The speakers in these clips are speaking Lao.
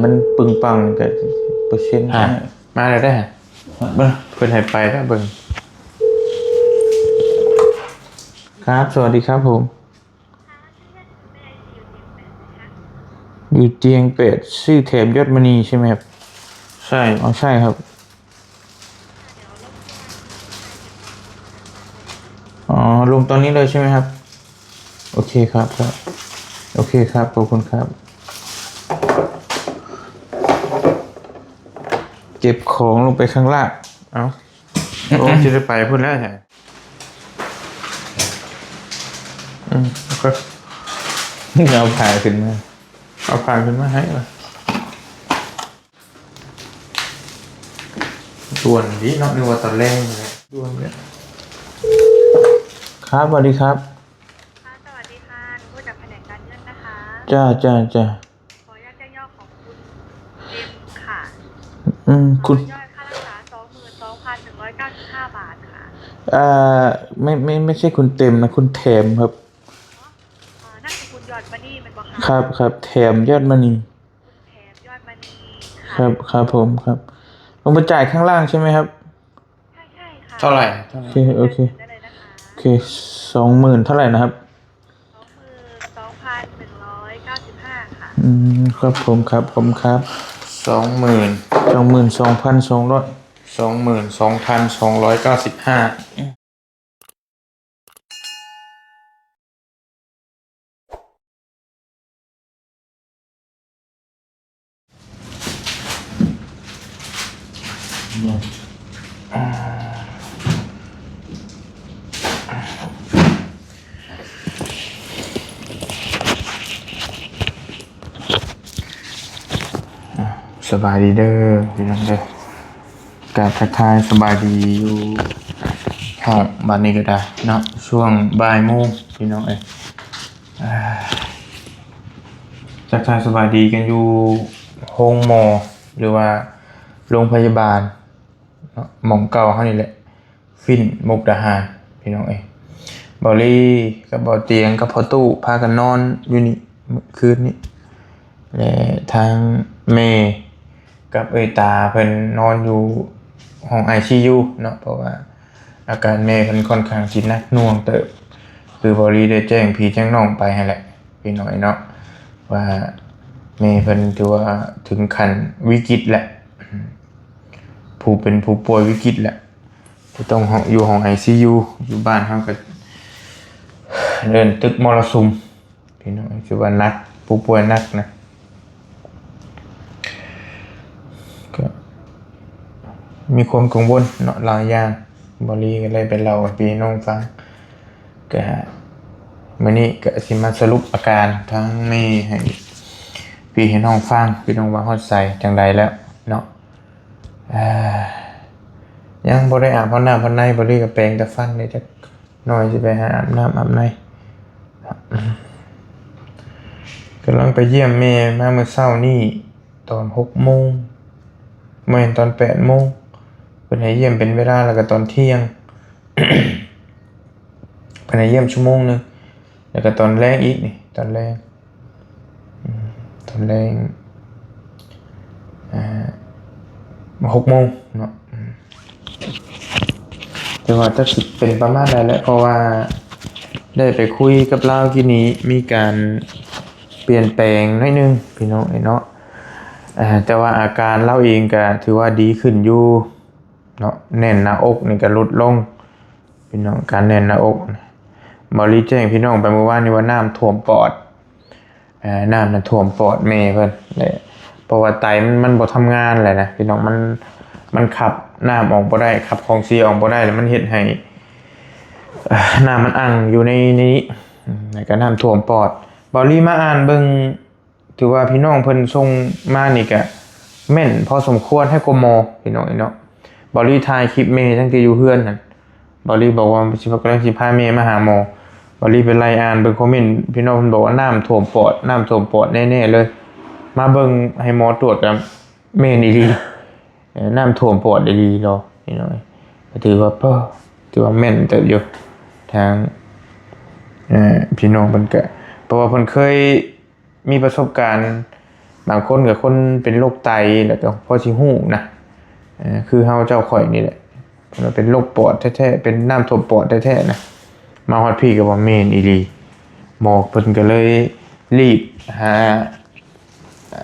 ມັນປຶງປັງກໍເປີເຊັນ ອ່ະ ມາແລ້ວເດ້ ເບິ່ງ ເພິ່ນໃຫ້ໄປແລ້ວ ເບິ່ງ. ครับ สวัสดีครับผม อยู่เตียงแปด ชื่อแถมยอดมณีใช่ไหมครับ ใช่ อ๋อ ใช่ครับ อ๋อ ลงตอนนี้เลยใช่ไหมครับ โอเคครับ ครับ โอเคครับ ขอบคุณครับ เก็บของลงไปข้างล่าง เอ้า โอ้ สิได้ไปพุ้นแล้ว อืม เอาผ้าขึ้นมา เอาผ้าขึ้นมาให้ล่ะ ด่วนนี้เนาะ นึกว่าตอนแรกเลย ด่วนเนี่ย ครับ สวัสดีครับ ค่ะ สวัสดีค่ะ หนูโทรจากแผนกการเงินนะคะ จ้า จ้า จ้า ขออนุญาตแจ้งยอดของคุณเอ็มค่ะ อืม คุณ ยอดค่ารักษา สองหมื่นสองพันหนึ่งร้อยเก้าสิบห้าบาทค่ะ เอ่อ ไม่ ไม่ ไม่ใช่คุณเต็มนะ คุณแถมครับ อ๋อ นั่นคือคุณยอดมณีแม่นบ่คะ ครับ ครับ แถมยอดมณี คุณแถมยอดมณีค่ะ ครับ ครับผม ครับ ลงไปจ่ายข้างล่างใช่ไหมครับ ใช่ ใช่ค่ะ เท่าไหร่ เท่าไหร่ โอเค โอเค ได้เลยนะคะ โอเค สองหมื่นเท่าไหร่นะครับ สองหมื่นสองพันหนึ่งร้อยเก้าสิบห้าค่ะ อืม ครับผม ครับ ผม ครับ สองหมื่น สองหมื่นสองพันสองร้อย สองหมื่นสองพันสองร้อยเก้าสิบห้า สบายดีเด้อพี่น้องเด้อ กราบทักทายสบายดีอยู่ห้องบัดนี้ก็ได้เนาะ ช่วงบ่ายโมงพี่น้องเอ้ย อ่า ทักทายสบายดีกันอยู่โรงหมอ หรือว่าโรงพยาบาลเนาะ หม่องเก่าเฮานี่แหละ ฟิน มุกดาหาร พี่น้องเอ้ย บ่าวลีกับบ่าวเตียงกับพ่อตู้พากันนอนอยู่นี่ คืนนี้ และทางแม่กับเอื้อยตาเพิ่นนอนอยู่ห้องไอซียูเนาะ เพราะว่าอาการแม่เพิ่นค่อนข้างสิหนักหน่วงเติบ คือบ่าวลีได้แจ้งพี่แจ้งน้องไปหั่นแหละ พี่น้องเอ้ยเนาะ ว่าแม่เพิ่นถือว่าถึงขั้นวิกฤตแล้ว ผู้เป็นผู้ป่วยวิกฤตแล้ว ที่ต้องอยู่ห้องไอซียู อยู่บ้านเฮาก็เอิ้นตึกมรสุม พี่น้อง ถือว่าหนัก ผู้ป่วยหนักนะ ก็มีความกังวลเนาะ หลายอย่าง บ่าวลีก็เลยไปเล่าให้พี่น้องฟัง ก็มื้อนี้ก็สิมาสรุปอาการทางแม่ให้พี่ให้น้องฟัง พี่น้องว่าฮอดไสจั่งใดแล้วเนาะ อ่า ยังบ่ได้อาบน้ำอาบใน บ่าวลีก็แปรงแต่ฟันได้จักหน่อย สิไปหาอาบน้ำอาบใน กำลังไปเยี่ยมแม่มามื้อเช้านี้ตอนหกโมง บ่แม่น ตอนแปดโมง เพิ่นให้เยี่ยมเป็นเวลา แล้วก็ตอนเที่ยง เพิ่นให้เยี่ยมชั่วโมงหนึ่ง แล้วก็ตอนแลงอีกนี่ ตอนแลง อืม ตอนแลง อ่า หกโมงเนาะ อืม แต่ว่าจักสิเป็นประมาณใดแหละ เพราะว่าได้ไปคุยกับลาวกี้นี้ มีการเปลี่ยนแปลงหน่อยหนึ่ง พี่น้องเอ้ยเนาะ อ่า แต่ว่าอาการลาวเองก็ถือว่าดีขึ้นอยู่เนาะ แน่นหน้าอกนี่ก็ลดลง พี่น้อง การแน่นหน้าอก บ่าวลีแจ้งพี่น้องไปเมื่อวานนี้ว่าน้ำท่วมปอด เอ่อ น้ำน่ะท่วมปอดแม่เพิ่น และ เพราะว่าไตมัน มันบ่ทำงานแล้วนะพี่น้อง มัน มันขับน้ำออกบ่ได้ ขับของเสียออกบ่ได้ แล้วมันเฮ็ดให้ เอ่อ น้ำมันอั่งอยู่ใน ในนี้ อืม แล้วก็น้ำท่วมปอด บ่าวลีมาอ่านเบิ่ง ถือว่าพี่น้องเพิ่นส่งมานี่ก็แม่นพอสมควร ให้กว่าหมอ พี่น้องเนาะ บ่าวลีถ่ายคลิปแม่ตั้งแต่อยู่เฮือนหั่น บ่าวลีบอกว่าสิ กำลังสิพาแม่มาหาหมอ บ่าวลีไปไล่อ่านเบิ่งคอมเมนต์ พี่น้องเพิ่นบอกว่าน้ำท่วมปอด น้ำท่วมปอดแน่ๆเลย มาเบิ่งให้หมอตรวจก็แม่นอีหลี เอ่อ น้ำท่วมปอดอีหลีเนาะ พี่น้อง ก็ถือว่า เอ้อ ถือว่าแม่นเติบอยู่ ทาง เอ่อ พี่น้องเพิ่นก็ เพราะว่าเพิ่นเคย มีประสบการณ์ ບາງຄົນກໍຄົນເປັນໂລກໄຕ ແລ້ວກໍພໍຊິຮູ້ນະ ເອີ ຄືເຮົາເຈົ້າຂ້ອຍນີ້ແຫຼະ ເພິ່ນວ່າເປັນໂລກປອດແທ້ໆ ເປັນນ້ຳຖ້ວມປອດແທ້ໆນະ. ມາຮອດພີ້ກໍວ່າແມ່ນອີ່ຫຼີ ໝໍເພິ່ນກໍເລີຍລີບຫາ ເອີ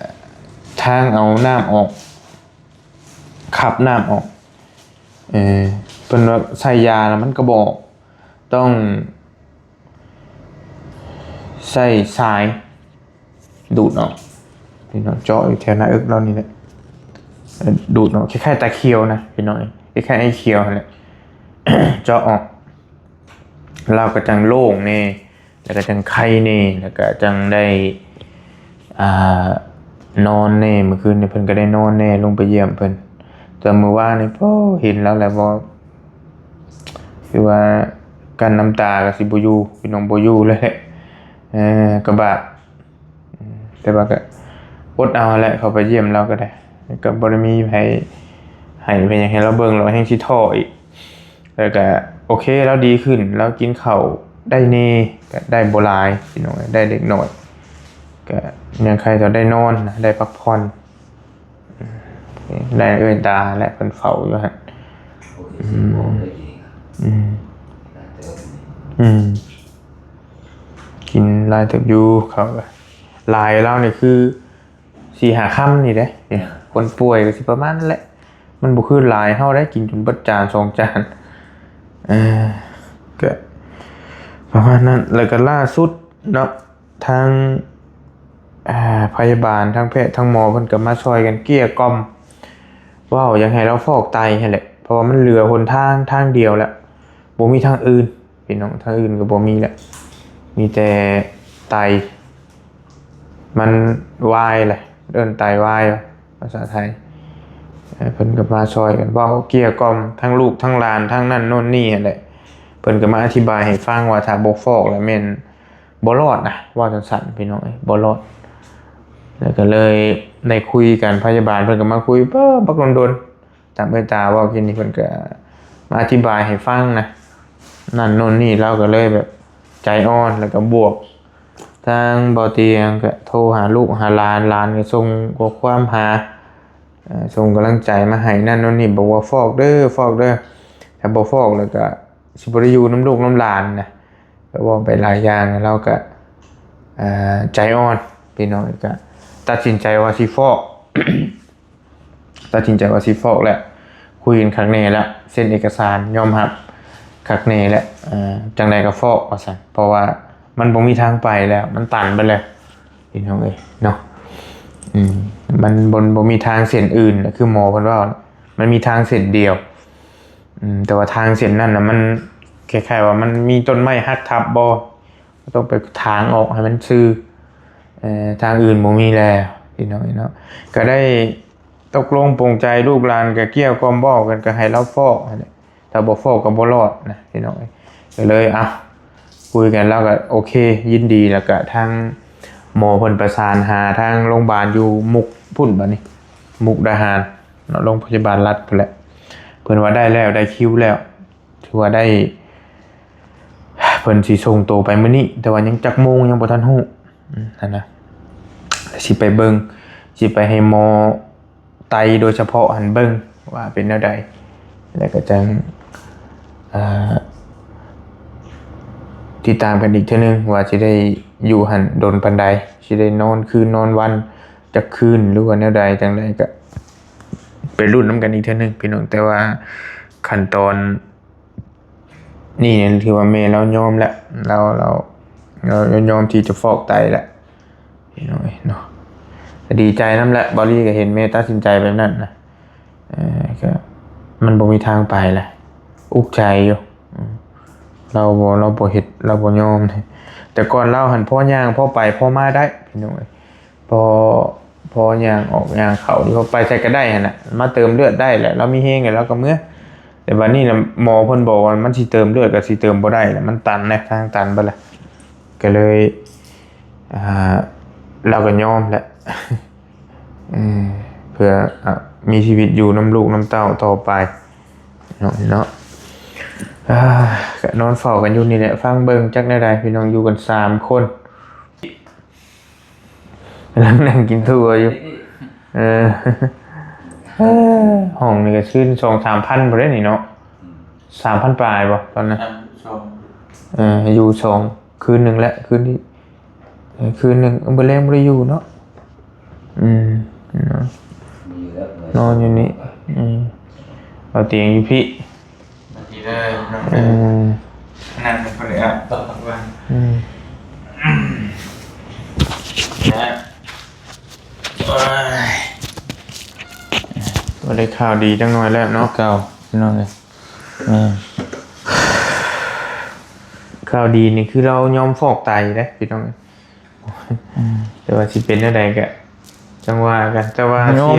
ທາງເອົານ້ຳອອກ ຂັບນ້ຳອອກ ເອີ ເພິ່ນວ່າໃສ່ຢາແລ້ວມັນກໍບໍ່ອອກ ຕ້ອງໃຊ້ສາຍດູດອອກ ພີ່ນ້ອງ ເຈາະຢູ່ແຖວໜ້າເອິກລາວນີ້ແຫຼະ ເອີ ດູດອອກ ຄ້າຍໆຕາຂຽວນະ ພີ່ນ້ອງ ຄ້າຍໆໄອ້ຂຽວຫັ້ນແຫຼະ ເຈາະອອກ ລາວກໍຈັ່ງໂລ່ງແດ່ ແລ້ວກໍຈັ່ງໄຄແດ່ ແລ້ວກໍຈັ່ງໄດ້ ອ່າ ນອນແດ່ ມື້ຄືນນີ້ເພິ່ນກໍໄດ້ນອນແດ່ ລົງໄປຢ້ຽມເພິ່ນ. ແຕ່ມື້ວານນີ້ ໂອ້ ເຫັນລາວແລ້ວບໍ່ ຄືວ່າກັ້ນນ້ຳຕາກໍຊິບໍ່ຢູ່ ພີ່ນ້ອງ ບໍ່ຢູ່ເລີຍແຫຼະ ເອີ ກະບາດ ແຕ່ວ່າກໍອົດເອົາແຫຼະ ເຂົ້າໄປຢ້ຽມລາວກໍໄດ້ ກໍບໍ່ໄດ້ມີໃຜໃຫ້ໄປຫຍັງໃຫ້ລາວເບິ່ງ ລາວແຮ່ງຊິທໍ້ອີກ. ແລ້ວກະໂອເຄ ລາວດີຂຶ້ນ ລາວກິນເຂົ້າໄດ້ແດ່ ກະໄດ້ບໍ່ຫຼາຍພີ່ນ້ອງ ໄດ້ເລັກນ້ອຍ ກະຍັງໄຄຕອນໄດ້ນອນນະ ໄດ້ພັກຜ່ອນ ໄດ້ເອື້ອຍຕາແຫຼະ ເພິ່ນເຝົ້າຢູ່ຫັ້ນ ອືມ ອືມ ອືມ ກິນຫຼາຍເຕີບຢູ່ ເຂົ້າກະຫຼາຍ ລາວນີ້ຄື ສີ່ຫ້າຄຳນີ້ເດ້ ຄົນປ່ວຍກໍຊິປະມານນັ້ນແຫຼະ ມັນບໍ່ຄືຫຼາຍເຮົາໄດ້ ກິນຈົນເບິດຈານສອງຈານ ເອີ ກໍປະມານນັ້ນ. ແລ້ວກໍລ່າສຸດເນາະ ທາງ ອ່າ ພະຍາບານ ທາງແພດ ທາງໝໍເພິ່ນກໍມາຊ່ອຍກັນເກລ້ຽກ່ອມ ເວົ້າຢາກໃຫ້ລາວຟອກໄຕຫັ້ນແຫຼະ ເພາະວ່າມັນເຫຼືອຫົນທາງທາງດຽວແລ້ວ ບໍ່ມີທາງອື່ນ ພີ່ນ້ອງ ທາງອື່ນກໍບໍ່ມີແຫຼະ ມີແຕ່ໄຕ ມັນວາຍແຫຼະ ເອີ້ນໄຕວາຍ ພາສາໄທ ເອີ ເພິ່ນກໍມາຊ່ອຍກັນເວົ້າເກລ້ຽກ່ອມ ທັງລູກທັງຫຼານ ທັງນັ້ນໂນ່ນນີ້ຫັ້ນແຫຼະ ເພິ່ນກໍມາອະທິບາຍໃຫ້ຟັງວ່າ ຖ້າບໍ່ຟອກແລ້ວແມ່ນບໍ່ລອດນະ ເວົ້າສັ້ນໆ ພີ່ນ້ອງເອີຍ ບໍ່ລອດ ແລ້ວກໍເລີຍໄດ້ຄຸຍກັນ ພະຍາບານເພິ່ນກໍມາຄຸຍ ເອີ ບັກດົນໆ ຕາມເອື້ອຍຕາເວົ້າກິນນີ້ ເພິ່ນກໍມາອະທິບາຍໃຫ້ຟັງນະ ນັ້ນໂນ່ນນີ້ ລາວກໍເລີຍແບບໃຈອ່ອນ ແລ້ວກໍບວກ ທາງບໍ່ຕຽງກໍໂທຫາລູກຫາຫຼານ ຫຼານກໍສົ່ງຂໍ້ຄວາມຫາ ເອີ ສົ່ງກຳລັງໃຈມາໃຫ້ ນັ້ນໂນ່ນນີ້ ບອກວ່າຟອກເດີ ຟອກເດີ ຖ້າບໍ່ຟອກແລ້ວກໍຊິບໍ່ໄດ້ຢູ່ນຳລູກນຳຫຼານນະ ກໍເວົ້າໄປຫຼາຍຢ່າງ ລາວກໍ ເອີ ໃຈອ່ອນ ພີ່ນ້ອງ ກໍຕັດສິນໃຈວ່າຊິຟອກ ຕັດສິນໃຈວ່າຊິຟອກແລ້ວ ຄຸຍກັນຄັກແນ່ແລ້ວ ເຊັນເອກະສານຍອມຮັບຄັກແນ່ແລ້ວ ເອີ ຈັ່ງໃດກໍຟອກວ່າຊັ້ນ ເພາະວ່າມັນບໍ່ມີທາງໄປແລ້ວ ມັນຕັນເບິດແລ້ວ ພີ່ນ້ອງເອີຍເນາະ ອືມ ມັນບໍ່ ບໍ່ມີທາງເສັ້ນອື່ນ ຄືໝໍເພິ່ນເວົ້າ ມັນມີທາງເສັ້ນດຽວ ອືມ ແຕ່ວ່າທາງເສັ້ນນັ້ນນະ ມັນຄ້າຍໆວ່າມັນມີຕົ້ນໄມ້ຫັກທັບບໍ່ ກໍຕ້ອງໄປຖາງອອກໃຫ້ມັນຊື່ ເອີ ທາງອື່ນບໍ່ມີແລ້ວ ພີ່ນ້ອງເອີຍເນາະ ກໍໄດ້ຕົກລົງປົງໃຈ ລູກຫຼານກໍເກລ້ຽກ່ອມເວົ້າກັນ ກໍໃຫ້ລາວຟອກຫັ້ນແຫຼະ ຖ້າບໍ່ຟອກກໍບໍ່ລອດນະ ພີ່ນ້ອງເອີຍ ກໍເລີຍ ເອົ້າ ຄຸຍກັນ ລາວກໍໂອເຄ ຍິນດີ ແລ້ວກໍທາງໝໍເພິ່ນປະສານຫາທາງໂລງບານຢູ່ມຸກພຸ້ນ ບາດນີ້ ມຸກດາຫານເນາະ ໂລງພະຍາບານລັດພຸ້ນແຫຼະ ເພິ່ນວ່າໄດ້ແລ້ວ ໄດ້ຄິວແລ້ວ ຖືວ່າໄດ້ ເພິ່ນຊິສົ່ງໂຕໄປມື້ນີ້ ແຕ່ວ່າຍັງຈັກໂມງຍັງບໍ່ທັນຮູ້ ອືມ ຫັ້ນນະ ຊິໄປເບິ່ງ ຊິໄປໃຫ້ໝໍໄຕໂດຍສະເພາະຫັ້ນເບິ່ງວ່າເປັນແນວໃດ ແລ້ວກໍຈັ່ງ ເອີ ຕິດຕາມກັນອີກເທື່ອໜຶ່ງວ່າຊິໄດ້ຢູ່ຫັ້ນດົນປານໃດ ຊິໄດ້ນອນຄືນນອນວັນຈັກຄືນ ຫຼືວ່າແນວໃດ ຈັ່ງໃດກໍໄປລຸ້ນນຳກັນອີກເທື່ອໜຶ່ງ ພີ່ນ້ອງ ແຕ່ວ່າຂັ້ນຕອນ ນີ້ຖືວ່າແມ່ລາວຍອມແລ້ວ ລາວ ລາວ ລາວຍອມທີ່ຈະຟອກໄຕແລ້ວ ພີ່ນ້ອງເອີຍເນາະ ກໍດີໃຈນຳແຫຼະ ເບົາລີກໍເຫັນແມ່ຕັດສິນໃຈແບບນັ້ນນະ ເອີ ກໍມັນບໍ່ມີທາງໄປແລ້ວ ອຸກໃຈຢູ່ ອືມ ລາວບໍ່ ລາວບໍ່ເຮັດ ລາວບໍ່ຍອມ ແຕ່ກ່ອນລາວຫັ້ນພໍຍ່າງ ພໍໄປ ພໍມາໄດ້ ພີ່ນ້ອງເອີຍ ພໍ ພໍຍ່າງອອກຍ່າງເຂົ້າຢູ່ ພໍໄປໃສກໍໄດ້ຫັ້ນນະ ມາເຕີມເລືອດໄດ້ແຫຼະ ລາວມີແຮງແລ້ວລາວກໍເມືອ ແຕ່ບັດນີ້ນະ ໝໍເພິ່ນບອກວ່າມັນຊິເຕີມເລືອດກໍຊິເຕີມບໍ່ໄດ້ແລ້ວ ມັນຕັນແລ້ວ ທາງຕັນເບິດແລ້ວ ກໍເລີຍ ອ່າ ລາວກໍຍອມແຫຼະ ເອີ ເພື່ອ ອ່າ ມີຊີວິດຢູ່ນຳລູກນຳເຕົ້າຕໍ່ໄປເນາະ ເນາະ ອ່າ ກໍນອນເຝົ້າກັນຢູ່ນີ້ແຫຼະ ຟັງເບິ່ງຈັກແນວໃດ ພີ່ນ້ອງ ຢູ່ກັນສາມຄົນ. ກຳລັງນັ່ງກິນຖົ່ວຢູ່. ເອີ ຫ້ອງນີ້ກໍຄືສອງສາມພັນພຸ້ນເດ້ນີ້ເນາະ. ອືມ ສາມພັນປາຍບໍ່ຕອນນັ້ນ? ສາມ ສອງ ເອີ ຢູ່ສອງ ຄືນໜຶ່ງແຫຼະ ຄືນທີ່ ເອີ ຄືນໜຶ່ງ ເອີ ມື້ແລງບໍ່ໄດ້ຢູ່ເນາະ. ອືມ ເນາະ ມີຢູ່ແລ້ວ ນອນຢູ່ນີ້. ອືມ ເອົາຕຽງຢູ່ພີ້ ມາພີ້ເດີ ເອີ ນັ່ງເດີ ອືມ ນັ່ງເດີ ອືມ ນະ ໂອ້ຍ ບໍ່ໄດ້ຂ່າວດີຈັກໜ້ອຍແລ້ວເນາະ ເກົ່າ ພີ່ນ້ອງເອີຍ. ແມ່ນ ຂ່າວດີນີ້ຄືລາວຍອມຟອກໄຕເດ້ພີ່ນ້ອງ. ອືມ ແຕ່ວ່າຊິເປັນແນວໃດກະຈັ່ງວ່າກັນ ແຕ່ວ່າຍອມ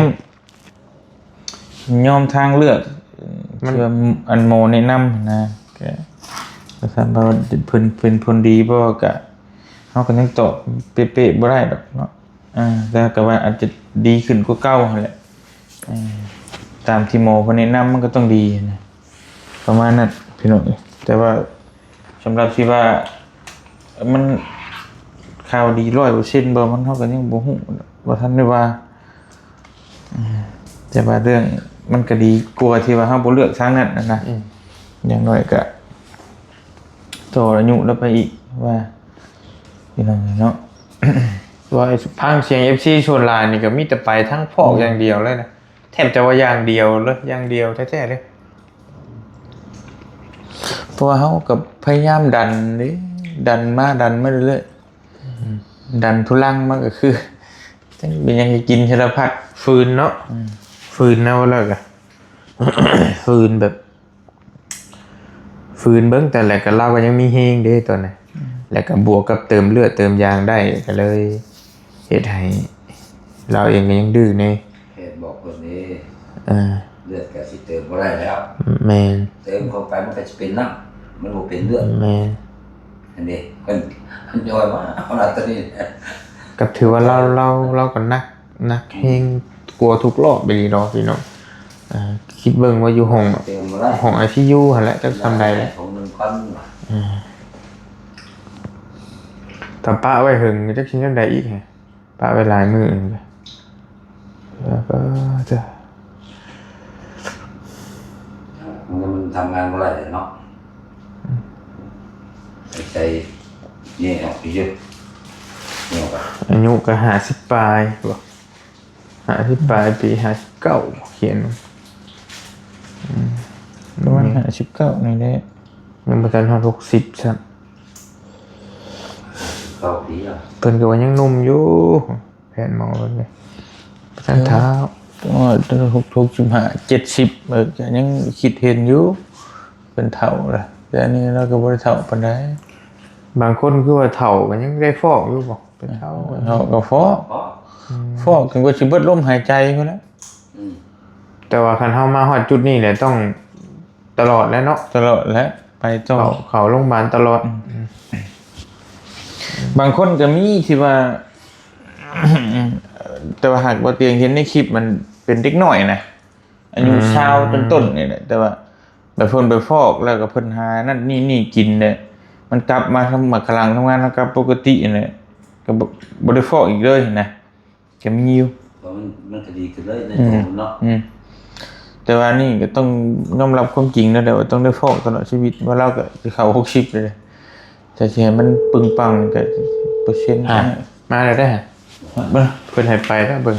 ຍອມທາງເລືອກ ມັນ ທີ່ວ່າອັນໝໍແນະນຳນະ ກະ ກະຖ້າວ່າເພິ່ນເປັນຜົນດີບໍ່ ກະ ເຮົາກະຍັງຕອບເປະໆບໍ່ໄດ້ດອກເນາະ. ອ່າ ແຕ່ກໍວ່າອາດຈະດີຂຶ້ນກວ່າເກົ່າຫັ້ນແຫຼະ. ເອີ ຕາມທີ່ໝໍເພິ່ນແນະນຳມັນກໍຕ້ອງດີນະ ປະມານນັ້ນພີ່ນ້ອງເອີຍ. ແຕ່ວ່າສຳລັບທີ່ວ່າມັນຂ່າວດີຮ້ອຍເປີເຊັນບໍ່ ມັນ ເຮົາກໍຍັງບໍ່ຮູ້ ບໍ່ທັນໄດ້ວ່າ. ອືມ ແຕ່ວ່າເລື່ອງມັນກໍດີກວ່າທີ່ວ່າເຮົາບໍ່ເລືອກທາງນັ້ນນະ. ອືມ ຢ່າງໜ້ອຍກໍຕໍ່ອາຍຸລາວໄປອີກວ່າ ພີ່ນ້ອງເນາະ. ວ່າຟັງສຽງເອັຟຊີສ່ວນຫຼາຍນີ້ກໍມີແຕ່ໄປທາງຟອກ ອືມ ຢ່າງດຽວເລີຍນະ ແທບຈະວ່າຢ່າງດຽວເລີຍ ຢ່າງດຽວແທ້ໆເລີຍ. ເພາະວ່າເຮົາກໍພະຍາຍາມດັນເດ້ ດັນມາດັນມາເລື້ອຍໆ. ອືມ ດັນທຸລັງມາກໍຄື ຈັກເປັນຫຍັງກໍກິນສາລະພັດ ຝືນເນາະ. ອືມ ຝືນນະ ວ່າແລ້ວກໍ ຝືນແບບ ຝືນເບິ່ງ ແຕ່ແລະກໍລາວກໍຍັງມີແຮງເດ້ຕອນນັ້ນ. ອືມ ແລ້ວກໍບວກກັບເຕີມເລືອດເຕີມຢາງໄດ້ ກໍເລີຍເຮັດໃຫ້ລາວເອງກໍຍັງດື້ແດ່. ແພດບອກເພິ່ນເດ້ ເອີ ເລືອດກໍຊິເຕີມບໍ່ໄດ້ແລ້ວ. ແມ່ນ ເຕີມເຂົ້າໄປມັນກໍຊິເປັນນ້ຳ ມັນບໍ່ເປັນເລືອດ. ແມ່ນ ອັນນີ້ເພິ່ນ ເພິ່ນຍ້ອຍມາເອົາລາວໂຕນີ້ ກໍຖືວ່າລາວ ລາວ ລາວກໍໜັກ ໜັກແຮງກວ່າທຸກຮອບອີ່ຫຼີເນາະພີ່ນ້ອງ. ອ່າ ຄິດເບິ່ງວ່າຢູ່ຫ້ອງ ຫ້ອງໄອຊີຢູຫັ້ນແຫຼະ ຈັກສ່ຳໃດແຫຼະ. ອ່າ ຖ້າປະໄວ້ເຫິງ ຈັກຊິແນວໃດອີກ ປະໄວ້ຫຼາຍມື້ ແລ້ວກໍຈະ ມັນທຳງານບໍ່ໄດ້ເນາະ. ໃສ່ແຍກອອກຢູ່ ອາຍຸກໍຫ້າສິບປາຍບໍ່ ຫ້າສິບປາຍປີ ຫ້າສິບເກົ້າ ຂຽນ ອືມ ປະມານຫ້າສິບເກົ້ານີ້ແຫຼະ ຍັງບໍ່ທັນຮອດຫົກສິບຊ້ຳ. ເກົ້າປີແລ້ວ ເພິ່ນກໍວ່າຍັງໜຸ່ມຢູ່ ແພດໝໍເພິ່ນນີ້ ບໍ່ທັນທ້າວ ເອີ ຫົກ ຫົກສິບຫ້າ ເຈັດສິບ ເອີ ກໍຍັງຄິດເຫັນຢູ່ ເພິ່ນເຖົ້າລະ ແຕ່ອັນນີ້ລາວກໍບໍ່ໄດ້ເຖົ້າປານໃດ. ບາງຄົນຄືວ່າເຖົ້າກໍຍັງໄດ້ຟອກຢູ່ບໍ່? ເປັນເຖົ້າ ເຖົ້າກໍຟອກ ອືມ ຟອກຈົນກວ່າຊິເບິດລົມຫາຍໃຈພຸ້ນແຫຼະ. ອືມ ແຕ່ວ່າຄັນເຮົາມາຮອດຈຸດນີ້ແຫຼະ ຕ້ອງຕະຫຼອດແຫຼະເນາະ ຕະຫຼອດແຫຼະ ໄປຕໍ່ ເຂົ້າ ເຂົ້າໂຮງບານຕະຫຼອດ. ອືມ ບາງຄົນກໍມີທີ່ວ່າ ແຕ່ວ່າຫາກບໍ່ຕຽງເຫັນໃນຄລິບ ມັນເປັນເດັກນ້ອຍນະ ອາຍຸ ອືມ ຊາວຕົ້ນໆນີ້ແຫຼະ ແຕ່ວ່າ ແບບເພິ່ນໄປຟອກແລ້ວກໍເພິ່ນຫານັ້ນນີ້ນີ້ກິນແຫຼະ ມັນກັບມາທຳມະກະລັງທຳງານ ແລ້ວກໍປົກກະຕິຫັ້ນແຫຼະ ກໍບໍ່ ບໍ່ໄດ້ຟອກອີກເລີຍຫັ້ນນະ ກໍມີຢູ່ ເພາະມັນ ມັນກໍດີຂຶ້ນເລີຍໃນ ອືມ ໂຕມັນເນາະ. ອືມ ແຕ່ວ່ານີ້ກໍຕ້ອງຍອມຮັບຄວາມຈິງເນາະ ແຕ່ວ່າຕ້ອງໄດ້ຟອກຕະຫຼອດຊີວິດ ວ່າລາວກໍຊິເຂົ້າຫົກສິບແລ້ວເດ້ ຈະຊິໃຫ້ມັນປຶງປັງກໍເປີເຊັນ ອ່າ ມາແລ້ວເດ້ ເບິ່ງ ເພິ່ນໃຫ້ໄປແລ້ວ ເບິ່ງ.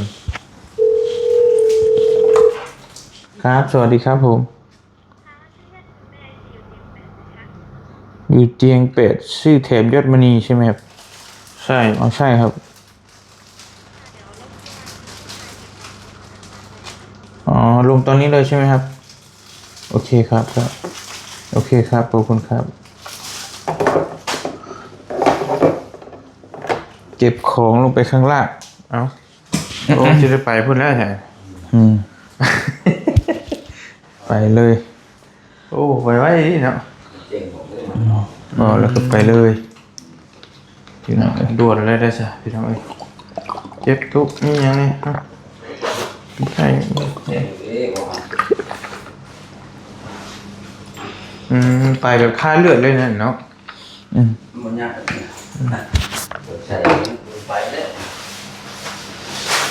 ครับ สวัสดีครับผม อยู่เตียงแปด ชื่อแถมยอดมณีใช่ไหมครับ? ใช่ อ๋อ ใช่ครับ อ๋อ ลงตอนนี้เลยใช่ไหมครับ? โอเคครับ ครับ โอเคครับ ขอบคุณครับ เก็บของลงไปข้างล่าง เอ้า โอ้ สิได้ไปพุ้นแล้วแท้ อืม ไปเลย โอ้ ไวๆ เนาะ อ๋อ แล้วก็ไปเลย พี่น้องเอ้ย ด่วนเลยเด้อจ้ะ พี่น้องเอ้ย เก็บตุ๊ก มีหยังนี่ ฮะ ใช่ อืม ไปแบบคาเลือดเลยนะเนาะ อืม มันยาก ใส่ไปเลย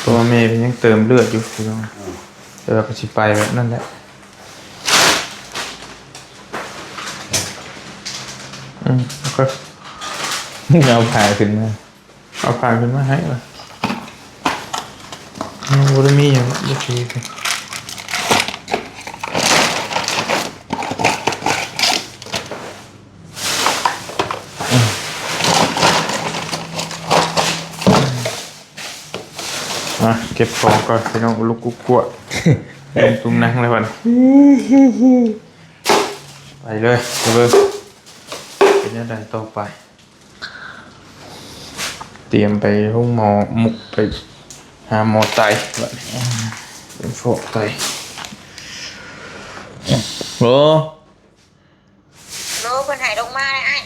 ເພາະວ່າແມ່ເພິ່ນຍັງເຕີມເລືອດຢູ່ພີ່ນ້ອງ ເອີ ແຕ່ວ່າກໍຊິໄປແບບນັ້ນແຫຼະ. ອືມ ໂອເຄ ເອົາຜ້າຂຶ້ນມາ ເອົາຜ້າຂຶ້ນມາໃຫ້ວ່າ ຍັງບໍ່ໄດ້ມີຫຍັງ ບໍ່ຖືກ. ມາເກັບຂອງກ່ອນພີ່ນ້ອງ ລຸກກຸກກົວ ລົງຕຸງນັ່ງແລ້ວບັດນີ້ ໄປເລີຍ ໄປເບິ່ງເປັນແນວໃດຕໍ່ໄປ. ຕຽມໄປໂຮງໝໍ ມຸກໄປຫາໝໍໄຕ ບັດນີ້ ເປັນຟອກໄຕ. ໂລ ໂລ ເພິ່ນໃຫ້ລົງມາແລ້ວອ້າຍ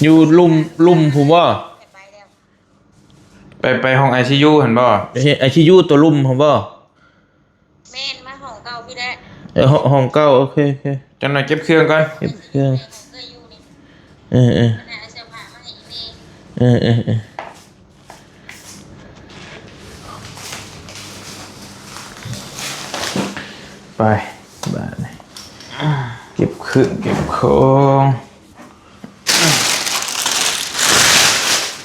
ຢູ່ລຸ່ມ ລຸ່ມພຸ້ນບໍ່? ໄປແລ້ວ ໄປ ໄປຫ້ອງໄອຊີຢູຫັ້ນບໍ່? ໄອຊີຢູຕົວລຸ່ມພຸ້ນບໍ່? ແມ່ນ ມາຫ້ອງເກົ່າພີ້ແຫຼະ. ເອີ ຫ້ອງ ຫ້ອງເກົ່າ ໂອເຄ ໂອເຄ ຈັກໜ່ອຍເກັບເຄື່ອງກ່ອນ ເກັບເຄື່ອງ ເອີ ເອີ ເອີ ເອີ ເອີ ໄປ ບາດນີ້ ເກັບເຄື່ອງເກັບຂອງ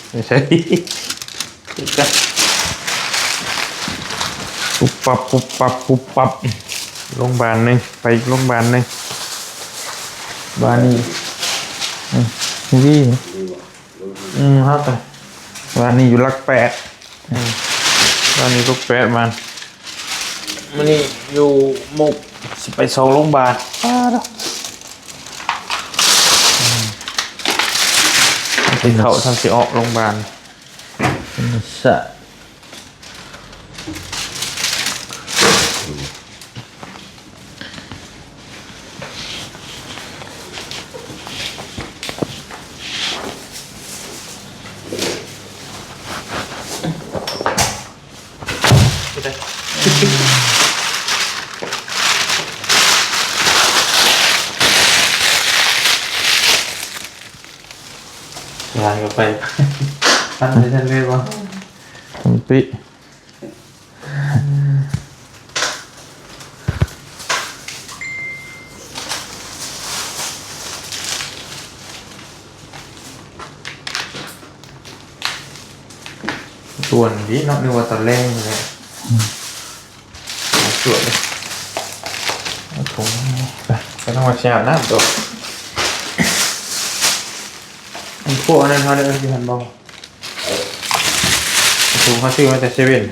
ໄປໃສ ປຸບປັບ ປຸບປັບ ປຸບປັບ ລົງບານໜຶ່ງ ໄປອີກໂລງບານໜຶ່ງ ບານນີ້ ອືມ ນີ້ ອືມ ເຮົາໄປ ບານນີ້ຢູ່ຫຼັກແປດ ອືມ ບານນີ້ຫຼັກແປດ ບານ ມື້ນີ້ຢູ່ມຸກ ຊິໄປສອງໂລງບານ ປາດ ອືມ ໄປເຂົ້າ ທັນຊິອອກໂລງບານ ທຳມະຊາດ ງານກໍໄປ ປັນໄປຊັ້ນເລີຍບໍ່? ມັນປິ ດ່ວນດີເນາະ ນຶກວ່າຕອນແລງພຸ້ນແຫຼະ ອືມ ສວຍເລີຍ ເອົາຖົງໄປ ກໍຕ້ອງມາຊິອາບນ້ຳຕົວະ ອັນພວກອັນນັ້ນເຮົາໄດ້ເອີ້ນຢູ່ຫັ້ນບໍ່? ໂອ້ ເຮົາຊື້ມາແຕ່ເຊເວັ່ນ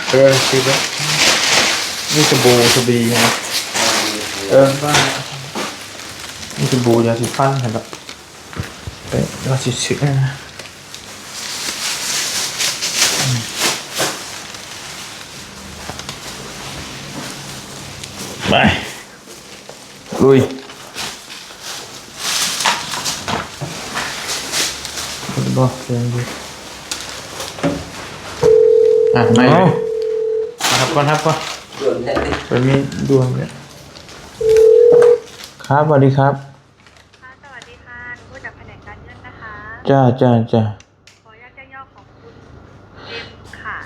ເອີ ຊື້ໄປ ມີສະບູສະບີນະ ເອີ ບ້ານ ມີສະບູຢາສີຟັນຫັ້ນລະ ເອີ ວ່າຊິຊື້ ໄປ. ລຸຍ ບໍ່ ເປັນຢູ່ ອ່ະ ມາອີກ ເອົາ ຮັບກ່ອນ ຮັບກ່ອນ ດ່ວນແທ້ຕິ ໄປມີດ່ວນເລີຍ ຄັບ ສະຫວັດດີຄັບ ຄ່ະ ສະຫວັດດີຄ່ະ ໜູມາຈາກພະແນກການເງິນນະຄະ ຈ້າ ຈ້າ ຈ້າ. ຂໍອະນຸຍາດແຈ້ງຍອດຂອງຄຸນເອັມຄ່ະ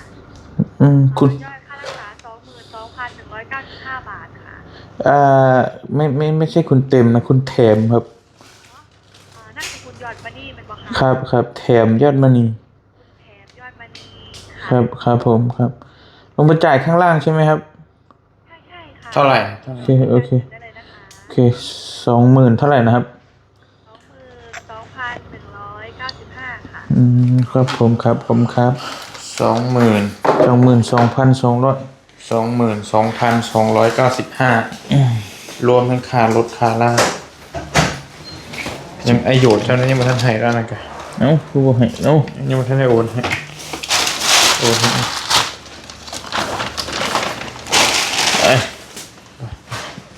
ອືມ ຄຸນ ຍອດຄ່າຮັກສາ ສອງໝື່ນສອງພັນໜຶ່ງຮ້ອຍເກົ້າສິບຫ້າບາດຄ່ະ ເອີ ໄມ່ ໄມ່ ໄມ່ໃຊ່ຄຸນເຕັມນະ ຄຸນແຖມຄັບ ອໍ ນັ້ນຄືຄຸນຍອດມະນີແມ່ນບໍ່ຄະ? ຄັບ ຄັບ ແຖມຍອດມະນີ ຄຸນແຖມຍອດມະນີຄ່ະ ຄັບ ຄັບຜົມ ຄັບ ລົງໄປຈ່າຍຂ້າງລ່າງໃຊ່ໄໝຄັບ? ໃຊ່ ໃຊ່ຄ່ະ ເທົ່າໄຫຼ? ເທົ່າໄຫຼ? ໂອເຄ ໂອເຄ ໄດ້ເລີຍນະຄະ ໂອເຄ ສອງໝື່ນເທົ່າໄຫຼນະຄັບ? ສອງໝື່ນສອງພັນໜຶ່ງຮ້ອຍເກົ້າສິບຫ້າຄ່ະ ອືມ ຄັບຜົມ ຄັບຜົມ ຄັບ ສອງໝື່ນ ສອງໝື່ນສອງພັນສອງຮ້ອຍ ສອງໝື່ນສອງພັນສອງຮ້ອຍເກົ້າສິບຫ້າ ອືມ ລວມທັງຄ່າລົດຄ່າລາ ຍັງ ໄອ້ໂຫຍດເຈົ້ານັ້ນຍັງບໍ່ທັນໃຫ້ລະນັ້ນກະ ເອົ້າ ຄືບໍ່ໃຫ້ ເອົ້າ ຍັງບໍ່ທັນໄດ້ໂອນໃຫ້ ໂອນໃຫ້ ໄປ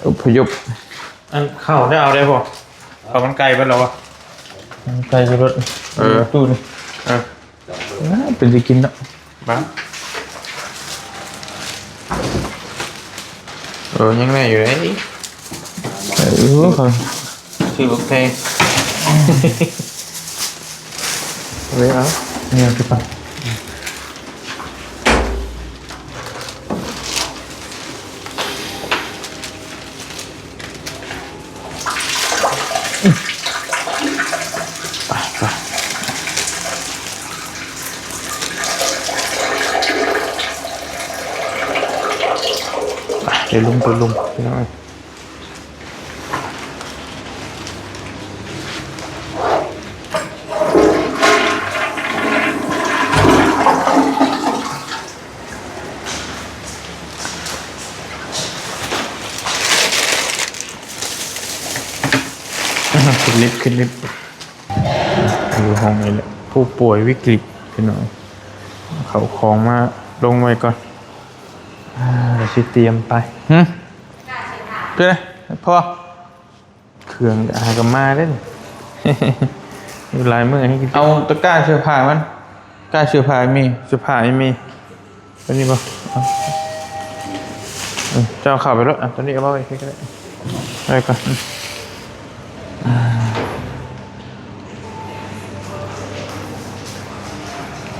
ອົບພະຍົບ ອັນເຂົ້າໄດ້ເອົາໄດ້ບໍ່? ເຂົ້າມັນໄກ່ເບິດແລ້ວວະ? ມັນໄກ່ຢູ່ລົດ ເອີ ຕູ້ນີ້ ເອີ ເປັນຊິກິນເນາະ ບາງ ເອີ ຍັງໄດ້ຢູ່ເດ້ ເອີ ເຂົາ ຊື່ບັກແພງ ເອົາ ເອົາ ເອົາ ເອົາ ເອົາ ເອົາ ເອົາ ໄປລຸມ ໄປລຸມ ພີ່ນ້ອງເອີຍ. ຂຶ້ນລິບ ຂຶ້ນລິບ ຢູ່ຫ້ອງນີ້ແຫຼະ ຜູ້ປ່ວຍວິກฤດ ພີ່ນ້ອງ. ເອົາເຂົ້າຂອງມາລົງໄວ້ກ່ອນ ອ່າ ດຽວຊິຕຽມໄປ. ຫື ເປັນໃດ ພໍ? ເຄື່ອງຫາກະມາເດ້ ຢູ່ຫຼາຍມື້ໃຫ້ກິນ. ເອົາຕະກ້າເສື້ອຜ້າມັນ ຕະກ້າເສື້ອຜ້າມີ ເສື້ອຜ້າມີ ຕົວນີ້ບໍ່? ເອົາ ເອີ ເຈົ້າເຂົ້າໄປໂລດ ຕົວນີ້ເອົາມາໄວ້ໃກ້ກໍໄດ້ ໄວ້ກ່ອນ. ໂອ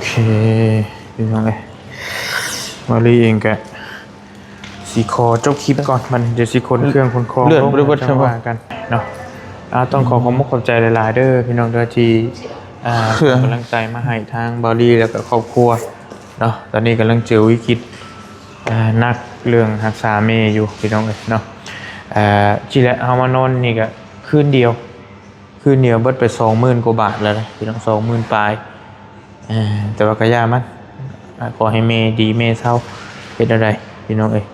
ເຄ ພີ່ນ້ອງເອີຍ ມາລີເອງກະ ຊິຂໍຈົບຄລິບກ່ອນ ມັນ ດຽວຊິຂົນເຄື່ອງຂົນຂອງ ເລື່ອນບໍ່ໄດ້ເບິດ ຈັ່ງວ່າກັນເນາະ. ອ່າ ຕ້ອງຂໍຂອບມຸກຂອບໃຈຫຼາຍໆເດີ ພີ່ນ້ອງເດີ ທີ່ ອ່າ ເຄື່ອງ ສົ່ງກຳລັງໃຈມາໃຫ້ທາງເບົາລີ ແລ້ວກໍຄອບຄົວເນາະ. ຕອນນີ້ກຳລັງເຈີວິກິດ ອ່າ ໜັກເລື່ອງຮັກສາແມ່ຢູ່ ພີ່ນ້ອງເອີຍເນາະ. ອ່າ ທີ່ແລະ ເຮົາມານອນນີ້ກໍຄືນດຽວ ຄືນດຽວເບິດໄປສອງໝື່ນກວ່າບາດແລ້ວນະ ພີ່ນ້ອງ ສອງໝື່ນປາຍ. ເອີ ແຕ່ວ່າກໍຢ່າມັນ ອ່າ ຂໍໃຫ້ແມ່ດີແມ່ເຊົາ ເຮັດແນວໃດ ພີ່ນ້ອງເອີຍ.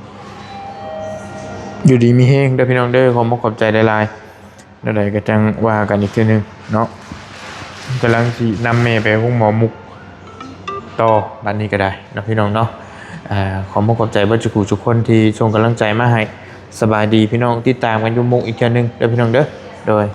ຢູ່ດີມີແຮງເດີ ພີ່ນ້ອງເດີ ຂອບມຸກຂອບໃຈຫຼາຍໆ. ແນວໃດກໍຈັ່ງວ່າກັນອີກເທື່ອໜຶ່ງເນາະ. ກຳລັງຊິນຳແມ່ໄປໂຮງໝໍມຸກຕໍ່ ບັດນີ້ກໍໄດ້ເນາະ ພີ່ນ້ອງເນາະ. ອ່າ ຂອບມຸກຂອບໃຈເບິດທຸກຜູ້ທຸກຄົນທີ່ສົ່ງກຳລັງໃຈມາໃຫ້. ສະບາຍດີ ພີ່ນ້ອງ ຕິດຕາມກັນຢູ່ມຸກອີກເທື່ອໜຶ່ງເດີ ພີ່ນ້ອງເດີ ໂດຍ.